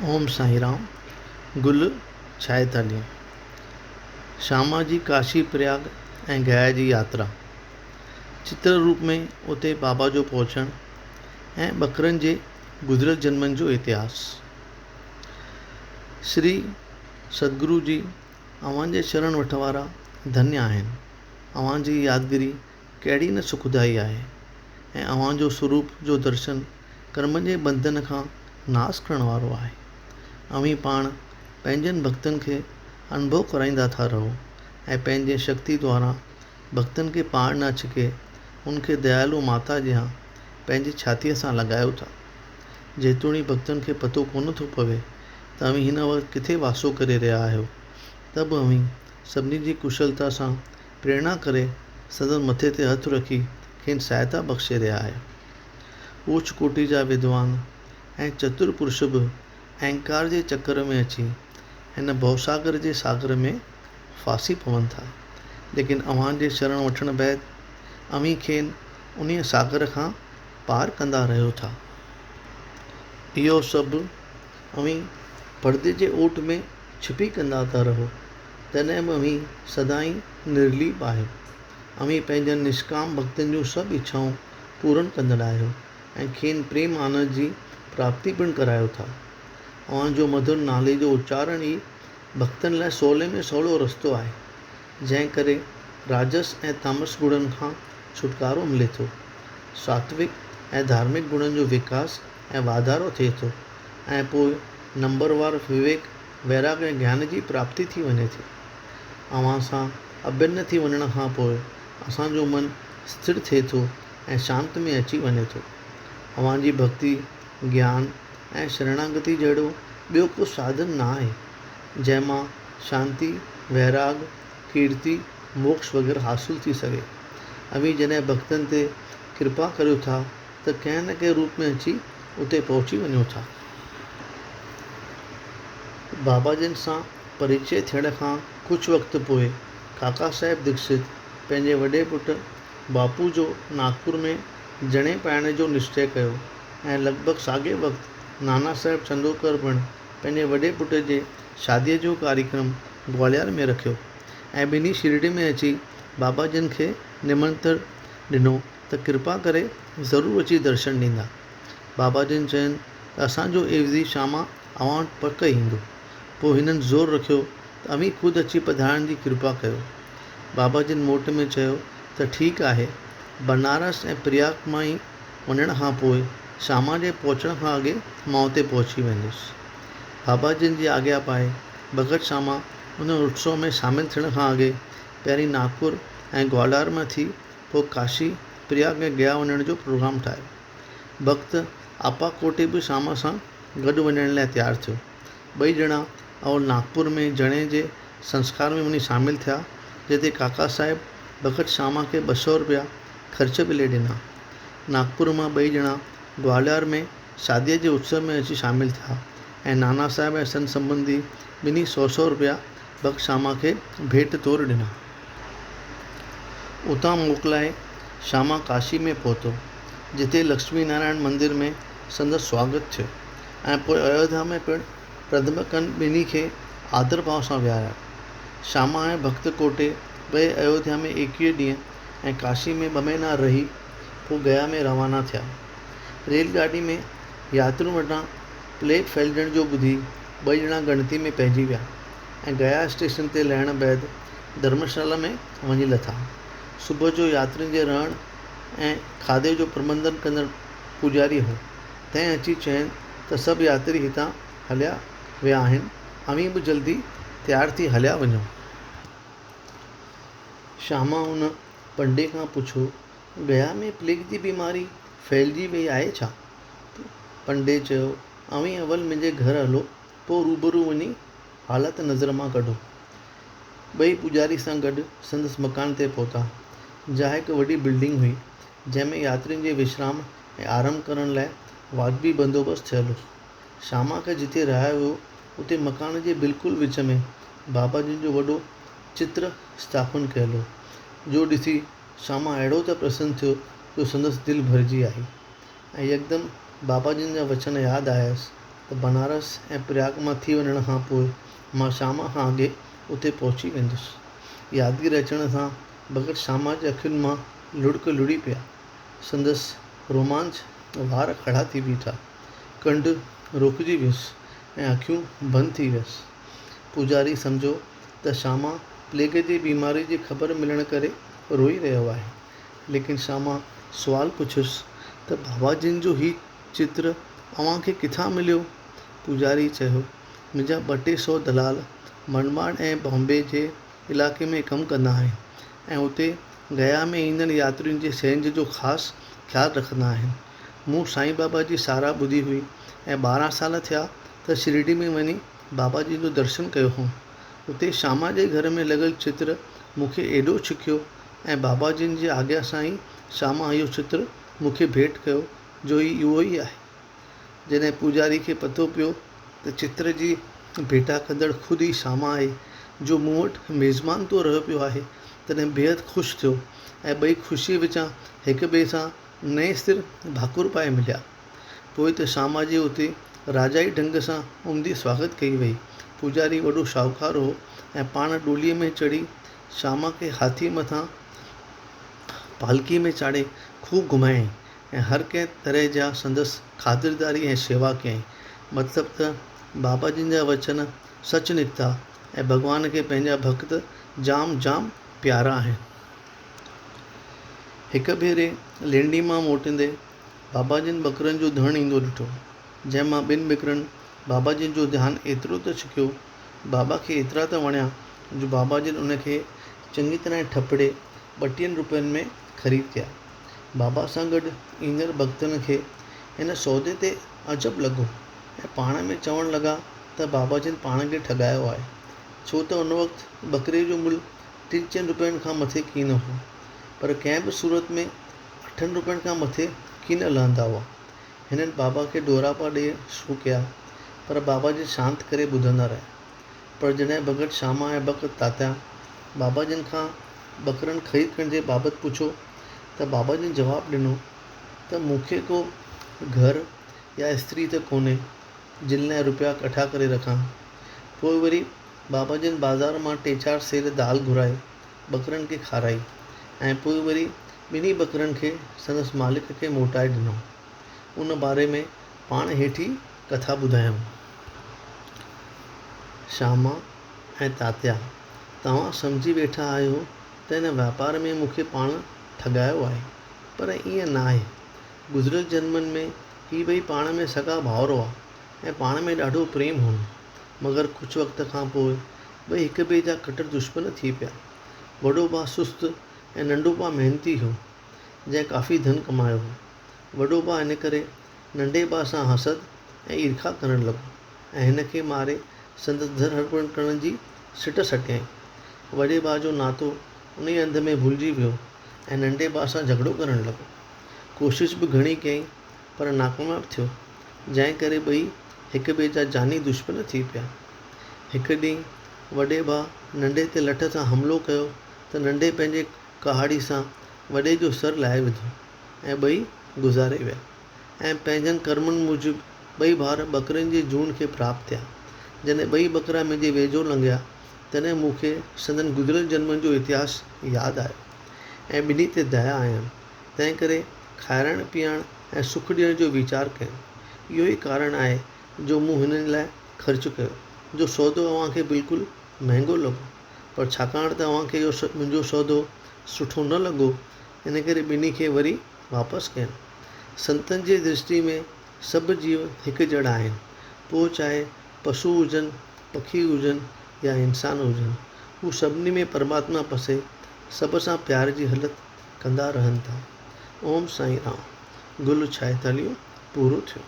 اوم سائين رام، گل 46، شياما جي ڪاشي پرياگ ۽ گيا جي ياترا، چتر روپ ۾ اتي بابا جو پهچڻ ۽ ٻڪرن جي گذريل جنمن جو اتهاس. شري ستگرو جي اوهان جي شرڻ وٺڻ وارا ڌنيه آهن. اوهان جي يادگيري ڪهڙي نه سکدائي آهي ۽ اوهان جو سروپ جو درشن ڪرمن جي ٻنڌن کان ناس ڪرڻ وارو آهي. اوهين پاڻ پنهنجن ڀڳتن کي انڀو ڪرائيندا ٿا رهو ۽ پنهنجي شڪتي دواران ڀڳتن کي پاڻ ڏانهن ڇڪي ان کي ديالو ماتا جيان پنهنجي ڇاتيء سان لڳايو ٿا. جيتوڻيڪ ڀڳتن کي پتو ڪونه ٿو پوي ته اوهين هن وقت ڪٿي واسو ڪري رهيا آهيو، ته به اوهين سڀني جي ڪشلتا سان پريرڻا ڪري سندن مٿي تي هٿ رکي کين سهائتا بخشي رهيا آهيو. اوچ ڪوٽي جا ودوان ۽ چتر پرش به اهنڪار جي چڪر ۾ اچي هن ڀوساگر جي ساگر ۾ ڦاسي پون ٿا، ليڪن اوهان جي شرڻ وٺڻ بعد اوهين کين انهيء ساگر کان پار ڪندا رهيو ٿا. اهو سڀ اوهين پردي جي اوٽ ۾ ڇپي ڪندا ٿا رهو، تڏهن به اوهين سدائين نرليپ آهيو. اوهين پنهنجن نشڪام ڀڳتن جون سڀ اڇائون پورن ڪندڙ آهيو ۽ کين پريم آنند جي پراپتي پڻ ڪرايو ٿا. اوهان جو مڌر نالي جو اچارڻ ئي ڀڳتن لاء سولي ۾ سولو رستو آهي، جنهن ڪري راجس ۽ تامس گڻن کان ڇوٽڪارو ملي ٿو. ساتوڪ ۽ ڌارمڪ گڻن جو وڪاس ۽ واڌارو ٿئي ٿو ۽ پوء نمبروار وويڪ، ويراڳ ۽ گيان جي پراپتي ٿي وڃي ٿي. اوهان سان اڀن ٿي وڃڻ کان پوء اسان جو من اسٿر ٿئي ٿو ۽ شانت ۾ اچي وڃي ٿو. اوهان جي ڀڳتي، گيان ۽ شرڻاگتي جهڙو ٻيو ڪو ساڌن نه آهي، جنهن مان شانتي، ويراڳ، ڪيرتي، موڪش وغيره حاصل ٿي سگهي. اوهين جڏهن ڀڳتن تي ڪرپا ڪريو ٿا ته ڪنهن نه ڪنهن روپ ۾ اچي اتي پهچي وڃو ٿا. بابا جن سان پريچيه ٿيڻ کان ڪجهه وقت پوء ڪاڪا صاحب ديڪشت پنهنجي وڏي پٽ باپو جو ناگپور ۾ جڻي پائڻ جو نشچي ڪيو ۽ لڳ ڀڳ ساڳئي وقت نانا صاحب چندورڪر پڻ پنهنجي وڏي پٽ جي شاديء جو ڪاريڪرم گواليار ۾ رکيو ۽ ٻنهي شرڊي ۾ اچي بابا جن کي نمنترڻ ڏنو ته ڪرپا ڪري ضرور اچي درشن ڏيندا. بابا جن چين ته اسان جو عيوضي شاما اوهان وٽ پڪ ايندو. پوء هنن زور رکيو ته اوهين خود اچي پڌارڻ جي ڪرپا ڪيو. بابا جن موٽ ۾ چيو ته ٺيڪ آهي. بنارس ۽ پرياگ مان ئي وڃڻ کان پوء شاما جي پهچڻ کان اڳي مان اتي پهچي ويندس. بابا جن جي آگيا پائي ڀڳت شاما ان اتسو ۾ شامل ٿيڻ کان اڳي پهرين ناگپور ۽ گواليار مان ٿي پوء ڪاشي، پرياگ ۽ گيا وڃڻ جو پروگرام ٺاهيو. ڀڳت آپا ڪوٽي به شاما سان گڏ وڃڻ لاء تيار ٿيو. ٻئي ڄڻا اول ناگپور ۾ جڻي جي سنسڪار ۾ وڃي شامل ٿيا، جتي ڪاڪا صاحب ڀڳت شاما کي 200 رپيا خرچ بلي ڏنا. ناگپور مان ٻئي ڄڻا گواليار ۾ شاديء جي اتسو ۾ اچي شامل ٿيا ۽ نانا صاحب ۽ سن سنٻنڌي ٻنهي سؤ سؤ رپيا ڀڳت شاما کي ڀيٽ طور ڏنا. اتان موڪلائي شاما ڪاشي ۾ پهتو، جتي لڪشمي نارائڻ مندر ۾ سندس سواگت ٿيو ۽ پوء ايوڌيا ۾ پڻ پردمڪن ٻنهي کي آدر ڀاء سان ويهارايو. شاما ۽ ڀڳت ڪوٽي ٻئي ايوڌيا ۾ 21 ڏينهن ۽ ڪاشي ۾ ٻه مهينا رهي پوء گيا ۾ روانا ٿيا. ريل گاڏي ۾ ياترين وٽان پليگ ڦهلجڻ جو ٻڌي ٻئي ڄڻا ڳڻتي ۾ پئجي ويا ۽ گيا اسٽيشن تي لهڻ بعد ڌرمشالا ۾ وڃي لٿا. صبح جو ياترين جي رهڻ ۽ کاڌي جو پرٻنڌن ڪندڙ پوڄاري هو، تنهن اچي چين ته سڀ ياتري هتان هليا ويا آهن، اوهين به جلدي تيار ٿي هليا وڃو. شاما ان پنڊي کان پڇيو، گيا ۾ پليگ جي بيماري ڦهلجي وئي آهي ڇا؟ پنڊي چيو، اوهين اول منهنجي گهر هلو، پوء روبرو وڃي حالت نظر مان ڪڍو. ٻئي پوڄاري سان گڏ سندس مڪان تي پهتا، جا هڪ وڏي بلڊنگ هئي، جنهن ۾ ياترين جي وشرام ۽ آرام ڪرڻ لاء واجبي بندوبست ٿيل هو. شاما کي جتي رهايو ويو، اتي مڪان جي بلڪل وچ ۾ بابا جن جو وڏو چتر اسٿاپن ڪيل هو، جو ڏسي شاما اهڙو ته پرسن ٿيو جو سندس دل ڀرجي آئي ۽ يڪدم بابا جن جا وچن ياد آيس ته بنارس ۽ پرياگ مان ٿي وڃڻ کان پوء مان شاما کان اڳي اتي پهچي ويندس. يادگيري اچڻ سان ڀڳت شاما جي اکين مان لڙڪ لڙي پيا. سندس رومانچ وار کڙا ٿي بيٺا. ڪنڍ روڪجي ويس ۽ اکيون بند ٿي ويس. پوڄاري سمجهيو ته شاما پليگ جي بيماري جي خبر ملڻ ڪري روئي رهيو آهي. ليڪن شاما سوال پڇيس ته بابا جن جو هي چتر اوهان کي ڪٿان مليو؟ پوڄاري چيو، منهنجا ٻه ٽي سئو دلال منماڊ ۽ بامبي جي علائقي ۾ ڪم ڪندا آهن ۽ اتي گيا ۾ ايندڙ ياترين جي سهنج جو خاص خيال رکندا آهن. مون سائين بابا جي ساراهه ٻڌي هئي ۽ 12 سال ٿيا ته شرڊي ۾ وڃي بابا جي جو درشن ڪيو هوم. اتي شاما جي گهر ۾ لڳل چتر مون کي ايڏو ڇڪيو ۽ بابا جن جي آگيا سان ئي شاما اهو چتر مون کي ڀيٽ ڪيو جو هي اهو ئي آهي. جڏهن پوڄاري کي پتو پيو ته چتر جي ڀيٽا ڪندڙ خود ئي شاما آهي، جو مون وٽ ميزبان طور رهيو پيو آهي، تڏهن بيحد خوش ٿيو ۽ ٻئي خوشيء وچان هڪ ٻئي سان نئين سر ڀاڪر پائي مليا. پوء ته شاما جي اتي راجائي ڍنگ سان عمدي سواگت ڪئي وئي. پوڄاري وڏو شاهوڪار هو ۽ پاڻ ڏوليء ۾ چڙهي شاما کي هاٿيء مٿان پالڪيء ۾ چاڙهي خوب گهمايائين ۽ هر ڪنهن طرح جا سندس خاطرداري ۽ شيوا ڪيائين. مطلب ته بابا جن جا وچن سچ نڪتا ۽ ڀڳوان کي پنهنجا ڀڳت جام جام پيارا آهن. هڪ ڀيري لينڊي مان موٽندي بابا جن ٻڪرن جو ڌڻ ايندو ڏٺو، جنهن مان ٻن ٻڪرن بابا جن جو ڌيان ايترو ته ڇڪيو، بابا کي ايترا ته وڻيا جو بابا جن ان کي چڱي طرح ٺپڙي ٻٽيهن روپين ۾ خريد ڪيا. بابا سان گڏ ايندڙ ڀڳتن کي هن سودي تي عجب لڳو ۽ پاڻ ۾ چوڻ لڳا ته بابا جن پاڻ کي ٺڳايو آهي، ڇو ته ان وقت ٻڪري جو ملهه ٽن چئن روپين کان مٿي ڪين هو، پر ڪنهن به صورت ۾ اٺن روپين کان مٿي ڪين لهندا هئا. هنن بابا کي ڏوراپا ڏئي شروع ڪيا، پر بابا جن شانت ڪري ٻڌندا رهيا. پر جڏهن ڀڳت شاما ۽ ڀڳت تاتيا بابا جن کان ٻڪرن خريد ڪرڻ جي بابت پڇيو ته بابا جن جواب ڏنو ته مون کي ڪو گهر يا استري ته ڪونهي جن لاء روپيا ڪٺا ڪري رکان. پوء وري بابا جن بازار مان ٽي چار سير دال گهرائي ٻڪرن کي کارائي ۽ پوء وري ٻنهي ٻڪرن کي سندس مالڪ کي موٽائي ڏنو. ان باري ۾ پاڻ هيٺين ڪٿا ٻڌايائون. شاما ۽ تاتيا، توهان سمجهي ويٺا آهيو ته هن واپار ۾ مون کي پاڻ ٺڳايو آهي، پر ائين ناهي. گذريل جنمن ۾ هي ٻئي پاڻ ۾ سڳا ڀائر هئا ۽ پاڻ ۾ ڏاڍو پريم هون. مگر ڪجهه وقت کان پوء ٻئي هڪ ٻئي جا ڪٽر دشمن ٿي پيا. وڏو ڀاء سست ۽ ننڍو ڀاء محنتي هو، جنهن ڪافي ڌن ڪمايو هو. وڏو ڀاء ان ڪري ننڍي ڀاء سان حسد ۽ ايرکا ڪرڻ لڳو ۽ هن کي ماري سندس ڌن هڙپڻ ڪرڻ جي سٽ سٽيائين. وڏي ڀاء جو ناتو انهيء انڌ ۾ ڀلجي ويو ۽ ننڍي ڀاء سان جهڳڙو ڪرڻ لڳو. ڪوشش به گهڻي ڪيائين پر ناڪامياب ٿيو، جنهن ڪري ٻئي هڪ ٻئي جا جاني دشمن ٿي پيا. هڪ ڏينهن وڏي ڀاء ننڍي تي لٺ سان حملو ڪيو ته ننڍي پنهنجي ڪهاڙي سان وڏي جو سر لاهي وڌو ۽ ٻئي گذاري ويا ۽ پنهنجن ڪرمن موجب ٻئي ڀائر ٻڪرين جي جون کي پراپت ٿيا. جڏهن ٻئي ٻڪرا منهنجي ويجهو لنگهيا، تڏهن مون کي سندن گذريل جنمن جو اتهاس ياد آيو ۽ ٻنهي تي ديا آيم، تنهنڪري کارائڻ پيارڻ ۽ سک ڏيڻ جو ويچار ڪيم. اهو ئي ڪارڻ آهي جو مون هنن لاء خرچ ڪيو، جو سودو اوهان کي بلڪل مهنگو لڳو. پر ڇاڪاڻ ته اوهان کي اهو منهنجو سودو سٺو نه لڳو، ان ڪري ٻنهي کي وري واپس ڪيم. سنتن جي درشٽي ۾ سڀ جيو هڪ جهڙا آهن، پوء چاهي پشو هجن، پکي هجن يا انسان هجن. هو سڀني ۾ پرماتما پسي سڀ سان پيار جي هلت ڪندا رهن ٿا. اوم سائين رام. گل ڇائيتاليهون پورو ٿيو.